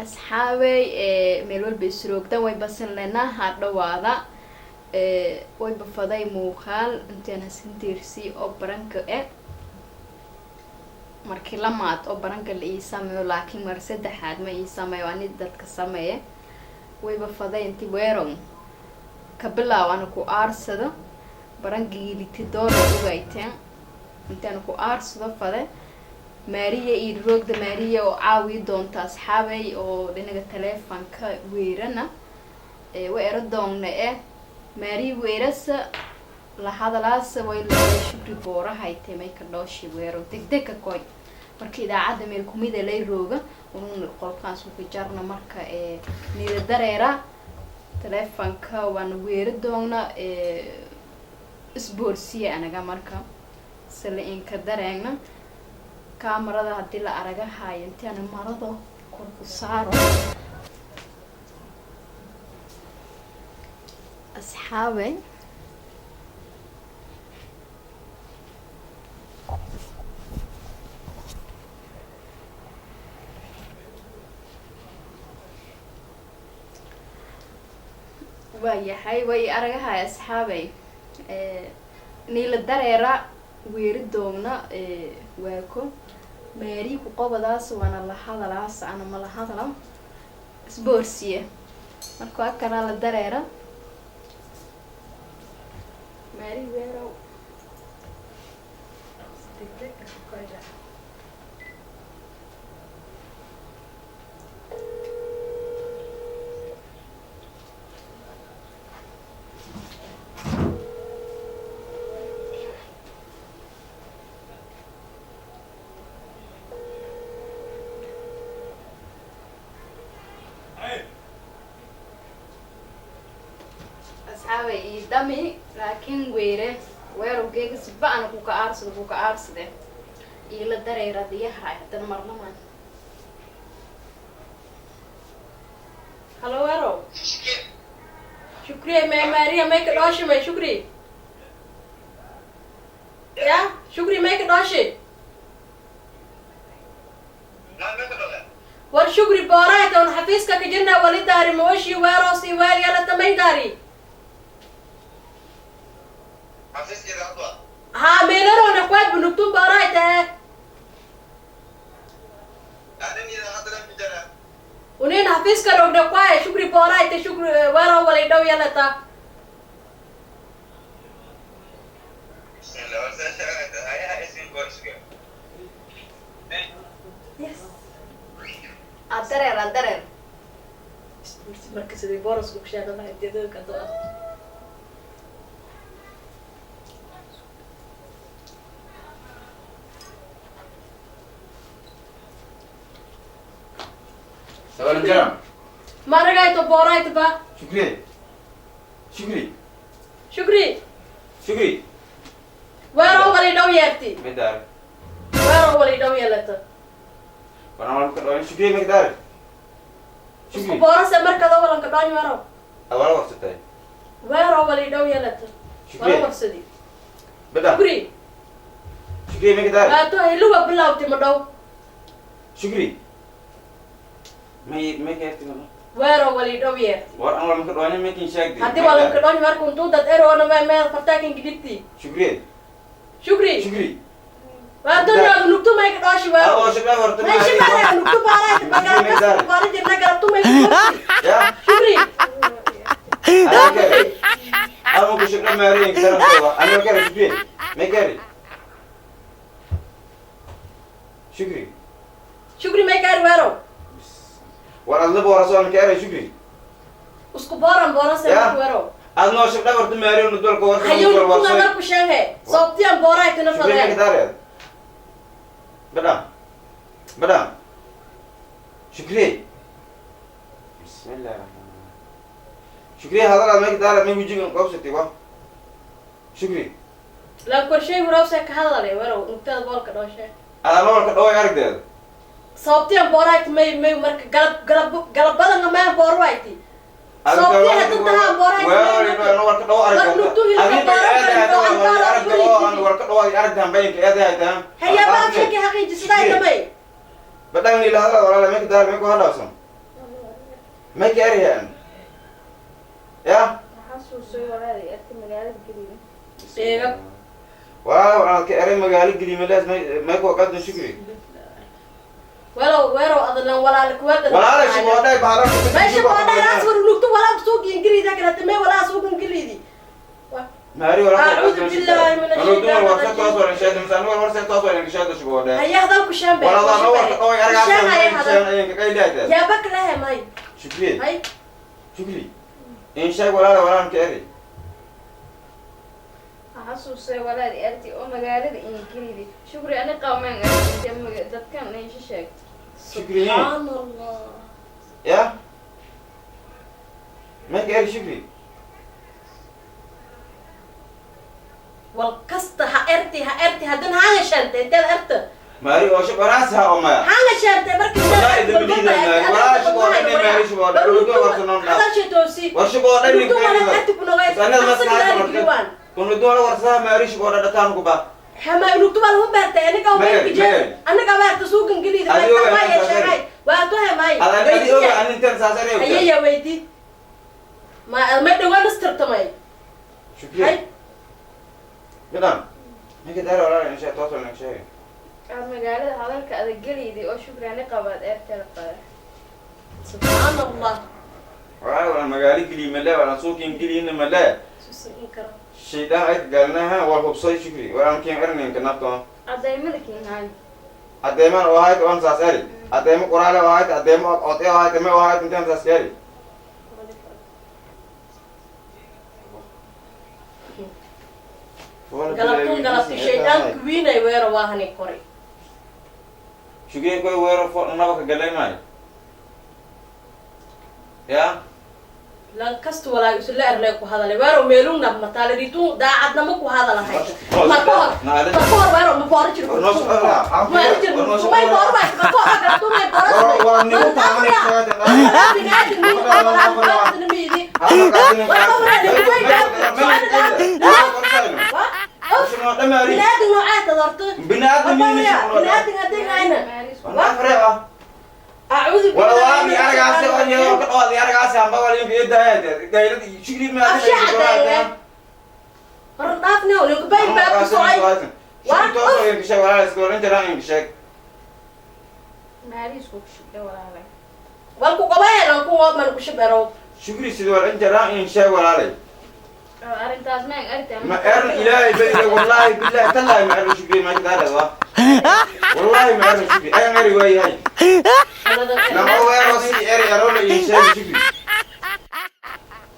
Asxaabey, meel walba isroogdan way basan lenaa ha dhawaada. Way bafaday muuqaal intaan hasin tiirsi oo baranka e markii lamaad oo baranka la ii sameeyo, laakiin mar saddexaad ma ii sameeyo ani dadka sameeye. Way bafaday inti weeron ka bilaaw ana ku aarsado barangiiliti doora ogayteen intaan ku aarsado fade. Maariya iyo roogda Maariya oo caawiyi doonta asxaabey oo dhinaga taleefanka weerana wa ero doonna eh Maariya weerasa la hadalaasa way leedahay Shukri boorahayte may ka dhooshi weero degdega koy. Marka idaacadda meel kumida lay rooga ununa qolkaas ku jarna marka niida dareera taleefanka waana weera doonna isboorsiya anaga marka sala inka dareegna kaamarada haddii la aragahayo intaana marado kor ku saaro asxaabe. Waayahay, way aragahay asxaabey, niila dareera weeri doogna waako maari ku qobadaas waana la hadalaas ana ma la hadala isboorsiye. Marka waa kanaa la dareera maari weerow. Asxaabay, ii dami laakiin weere weerowgeega siba ana kuka aarsado kuka aarsade iila dareera diyahay haddana marnamaan. Halo weerow. Shukri, may Maria may ka dhooshe may Shukri. Ya, Shukri may ka dhooshe. War Shukri boorahay toon xafiiska ka jirna wali daari mooshi weeroos i weel yala tamay daari. Ha meelarona kwaad bunugtun boorahay tahe. Unin xafiiska rogna kwaay Shukri boorahay te Shukri weerow wali dhow yalata. Yes. A dareer a dareer. Marka sidii boorasku ku sheeganahay deegaanka doa. Sawalan jaram. Maragayto boorayto ba. Shukri. Shukri. Shukri. Shukri. Weerow wali dhow yeerti. Midar. Weerow wali dhow yeelata. Wana wal ka dhawan Shukri midar. Isku Shukri. boorase markada walanka dhoon weerow. Awal warsatay. Weerow wali dhow yeelata. Shukri. Wala warsadi. Bada. Shukri. Shukri midar. Waato hiluwa bilawti ma dhow. Shukri. May may kayrti ma. Weerow wali dhow yeerti. War an wal ka dhawan may kin sheegdi. Haddii walanka dhoon marka untuu dad eroona mee meel fartaakin gidibti. Shukri. Shukri. Shukri. Waato noo nugtu may ka dhooshi weerow. Aw shukri warta. Meesha maraa nugtu baaray magaalada baara jirna galabtu may ka dhooshi. Ya. Shukri. Ana kare. Ama ku shukri maari in karan tawa. Ana kare Shukri. May kare. Shukri. Shukri may kaari weerow. War adla boraso an kare Shukri. Isku booran boorase Ya. marka weerow. Adno shukri warta maari unu dol ko warta. Hayow nugtu marku sheege. Sababtiyan booray tana Shukri fadeen. midar. Bada. Bada. Shukri. Bismillah. Shukri hadal ma kidara ma wujigan qabsatay wa. Shukri. La korshay hurawse ka hadalay weerow nugtada boolka dhooshe. Ada loo ka dhaw aragdeed. Sababtiyan booray may may marka galab galab galabadana may boorwayti. Sababtiyan hadda tahaa booray Waa warka dhaw aragdeed. War nugtu hilka booray Warka dhaw aragdeed bayinka eeday haytaan. Hayaa baa sheekay xaqiijisada tamay. Badang ni la hadal walaal ma kidara ma ku hadlawsan. Ma ka erayaan ya Xasuusay walaal erti magaalada geliyo. Sheega. Walaal waxaan ka eray magaalo geliyo malaas may ku qadno shukri. Walow weerow adalan walaal ku wada. Walaal shibooday baalan. Meesha boodhay raas war nugtu walaal suuq ingiriida kala tamay walaal suuq ingiriidi. Maari walaal. A'uudu billahi min ash-shaytaani warsa toos waran sheegay misaan war warsa toos waran sheegay shibooday. Haya hadal ku shambe. Walaal ana war oo argaa ka qayliyahay. Ya baklaha may. Shukri. Hay. Shukri. In sheeg walaal waran ka eri. Xasuusay walaal erti oo magaalada ingiriidi. Shukri ana qawmaan dadkan ay sheegto. Shukri. Subhanallah. Ya? Ma ka eri shukri. والقصة هأرتي هأرتي هدن هاي شنطة أنت أرت ماري وش براسها أو ما هاي شنطة بركي والله إذا بدينا ماري ولا شو بقول ماري شو بقول لو ورسنا هذا شيء توصي وش بقول لك أنا بس كنا دول ورسها ماري شو بقول ده تانو كبا هما نكتب لهم برت أنا كمان بيجي أنا كمان تسوق إنجليزي ما يا شراي وأنتوا ماي هذا اللي أنا أنت ساسري هيا يا ويدي ما دوان استرتماي شكرا بدم ما كده ولا إن شاء الله ولا شيء. المجال هذا كأذا جليدي أو شكرا قبل إرتال قبل. سبحان الله. ولا المجال جلي ملا ولا سوق جلي إن ملا. شيء ده قالناها والخبصي شكري ولا ممكن أرني يمكن نبتة. أدايم لكن هاي. أدايم وهاي وأنا ساسري. أدايم قرالة وهاي أدايم أطيع وهاي تما وهاي تنتم ساسري. غلطون غلط الشيطان كوينة ويرا واهني كوري. شو كوي ويرا فوق نبك قلي ماي. يا؟ لا كست ولا يسلا أرنيك وهذا اللي ويرا ميلون نب مطالع ريتون دا عدنا مكو هذا لا حاجة. ما كور ما كور ويرا ما بارجر. ما بارجر ما يبار ما ما كور غلطون ما يبار. بنادم نوعات ضرت بنادم بنادم هديك أنا أعوذ بالله والله أنا قاعد أسوي أنا قاعد أسوي بقول يوم يدا قايل شكلي ما أشياء رنطافنا ولو باين باب سعيد وأنا شيء ولا سكور أنت لا يمشي ماريس وش ولا لا والكو قبائل أنكو ما نكشبرو شكري سيدي ولا أنت لا يمشي ولا لا ما أرن إلهي بيني والله بالله تلا ما أرن شكري ما كده هذا والله ما أرن شكري أنا غير وياي هاي لما هو يرسي أري أرون يشيل شكري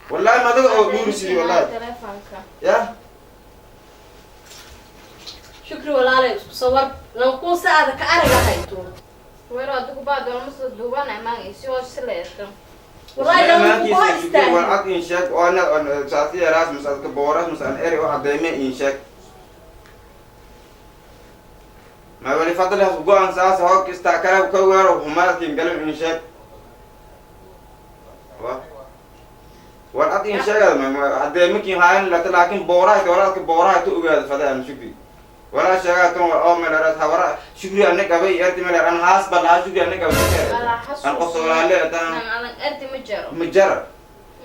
والله ما ده أقول سيدي والله يا شكري والله لا صور لو كون ساعة كأرجع هايتو وين أدوك بعد ولا مصر دوبان أمان يسوي سليت والله لو كويس والعط إنشاك وأنا ساعتي راس مسألة كبوراس مسألة إيري واحد دايما إنشاك ما ولي فضل هفقوا عن ساعة هوك استعكرا وكوير وهمالك ينقلب إنشاك والعط إنشاك هذا دايما كي هاين لكن بوراس وراك بوراس تقول فدا أنا شكري ولا شجاعة أو من رأس هورا شكري أنك أبي أرتي من أنا حاس بلا شكري أنك أبي أنا قصر عليه أنا أرتي مجرى مجرى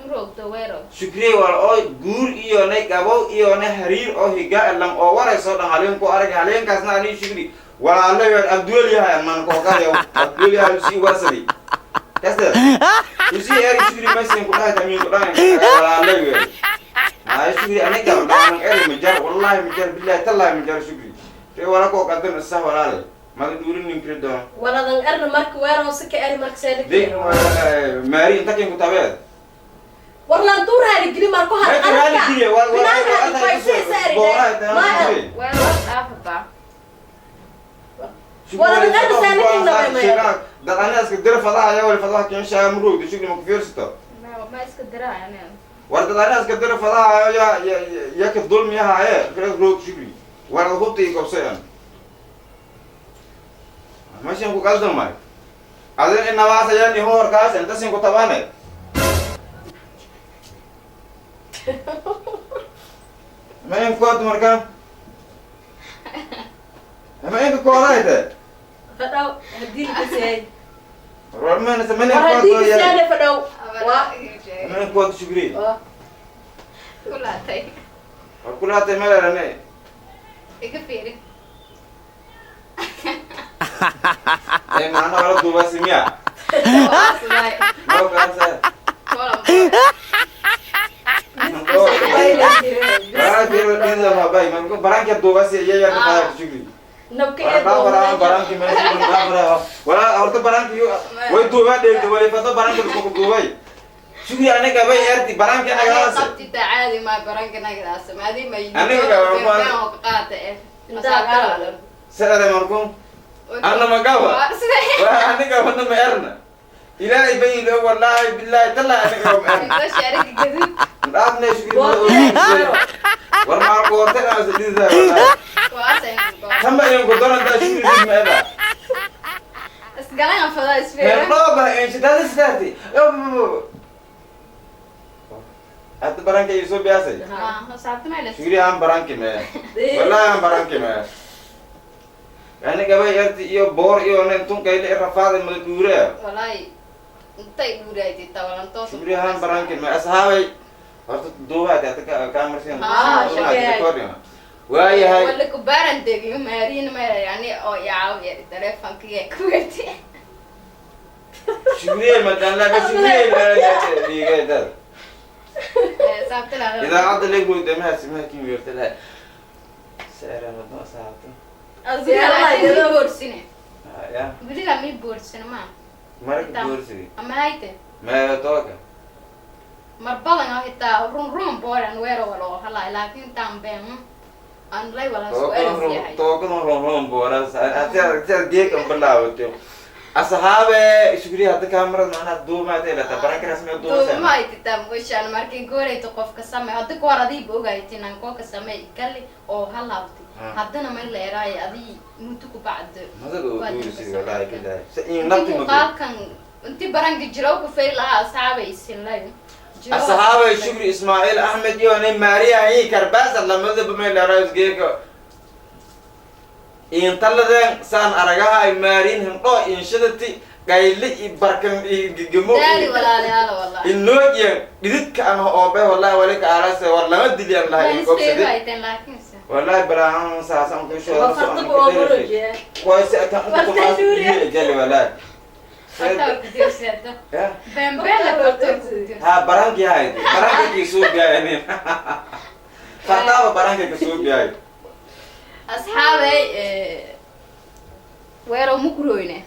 مروق دويرو شكري ولا أو جور إيو أنك أبو إيو أنا هرير أو هجاء لم أورا يصير حالين كو أرجع حالين كاسنا عليه شكري ولا الله يا أبدول يا من كوكا يا أبدول يا يسي ورسلي كسر يسي أري شكري ما يسين كلها تأمين كلها ولا الله يا ما شكري أنا كم أنا أري مجر والله مجر بالله تلا مجر شكري في ولا كو قدم الصح ولا لا ما تدورين نكرد ده ولا ذن أرن مرك وير وسك أري مرك سالك دي ماري أنت كم كتابات والله ندور هاي الجري مركو هاي أنا الجري ولا ولا من غير سالك إنه ده أنا أسكت فضاء يا ولا فضاء كم شيء مروق شكري مكفير ستة ما اسكت درا يعني ورد أنا أسكت فضاء يا يا يا كيف ظلم يا هاي كده روك شكري ورد خبطي يقصي ماشي أنكو قصدهم ماي أذن إن نواس يعني هو ركاس أنت سينكو تبانه ما ينكو مركان ما ينكو كورايته فدو هديك سي ما نسمعني هديك سي فدو Amin kuwada Shukri. Waa. Kulaatay. War kulaatay meelerane. Iga fiiri. Ee macnaha wala duubasi miya? Waa. Loo kaasa. Kola. Baranka duubasi iya yar qaar Shukri. Nabka ee Wala baranki meesha wala horta baranki way duubaa dheegta wali fado baranka ku duubay. Shukri aniga bay erti baranki anaga haas. Qabtita caadi ma baranka nagadaas maadi ma Aniga ma qaata eh. Sada markum anna magawa. Waa aniga wana ma erna. Ilaahay bay ilo wallahi billahi talla aniga ma erna. Raadna Shukri war maar goorta aan sidida wallahi. Tamba in ku doonta Shukri ma eda. Isgalan fada isfiir. Roba in shidada sidaati. Hadda baranka isoo biyaasay. Ah, saabta ma leeyahay. Shukri aan baranki me. Wallahi aan baranki me. Aniga bay yarti iyo boor iyo nin tun kayle rafaad ma guure. Wallahi intay guuraaytay tawalan toos. Shukri aan baranki me asxaabay. Horta duuba hada ka kamarsiin. Ah, shaqeey. Waayahay. Wala ku baran degiyo maariin ma yani oo yaaw ya telefonkiga ku werti. Shukri ma dan la shukri ma diigay dad. Saabta la. Idaacadda leeg way damaha simaha kin weerta lahay. Saara ma doo saabta. Azina boorsine. Ya. Weliga mi boorsine ma. Marka boorsine. Ama hayte. Ma tooka. Mar badan oo xitaa run run booran weero walo halay laakiin tan been aan lay wala su'aal yahay. Tookadan run run booran saar aad geek an bilaawato. Asxaabe Shukri hadda kaamarad macnaha duumaad ee lata baranka rasmi duumaad. Duumayd taa mushan markii goorayto qofka samee hadda ku war adiib ogaaytin aan kooka samee kali oo halaabti. Haddana ma leeyahay adii muddo ku bacdo. Madad oo duusi wallahi billahi. In nafti muuqaalkan intii baranka jiro ku fayl lahaa asxaabay isin lay. Asxaabay Shukri Ismaaciil Axmed iyo nin Maariya ay karbaas lamada bamay leeyahay geeka. In taladan saan aragaha ay maariin hindho in shidati qayli i barkan i gigimo. Daali walaalayaal wallahi. In noojiya dhididka aan oo bay wallahi wali ka arase war lama diliyaan lahay in gobsade. Wallahi Wallahi baraan saasan ku soo Waa farta oo borojiye. Qoysi atan ku ma jeli wallahi. Farta ku dirsada. Ya. Been been la farta ku dirsada. Ha baranki hayd. Baranki ki soo biyaayeen. Fartaaba baranki ka soo biyaay. Asxaabay weero mukuroyne.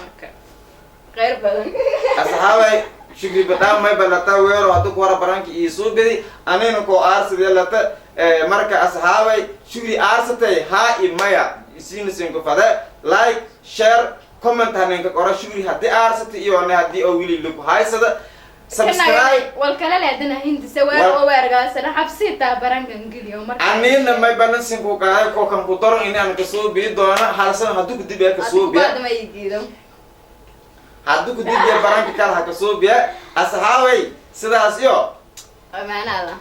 Marka khayr badan. Asxaabay Shukri badaan may balata weero haddu ku wara baranki ii soo bidi anina ko aarsidee lata marka asxaabay Shukri aarsatay haa i maya isiina sin ku fade like share comment haninka qora Shukri haddii aarsatay iyo ne haddii oo wili lagu haysada subscribe wal kala leedana hindisa weer oo weergaasana xabsi taa barankan geliyo marka anina may balan sin ku qaaday ko kan ku daro in aan ka soo bii doono hal sano hadduu ku dib ka soo biya ma ii diido hadduu ku dib baranka kala ha ka soo biya asxaabay sidaas iyo amaanada.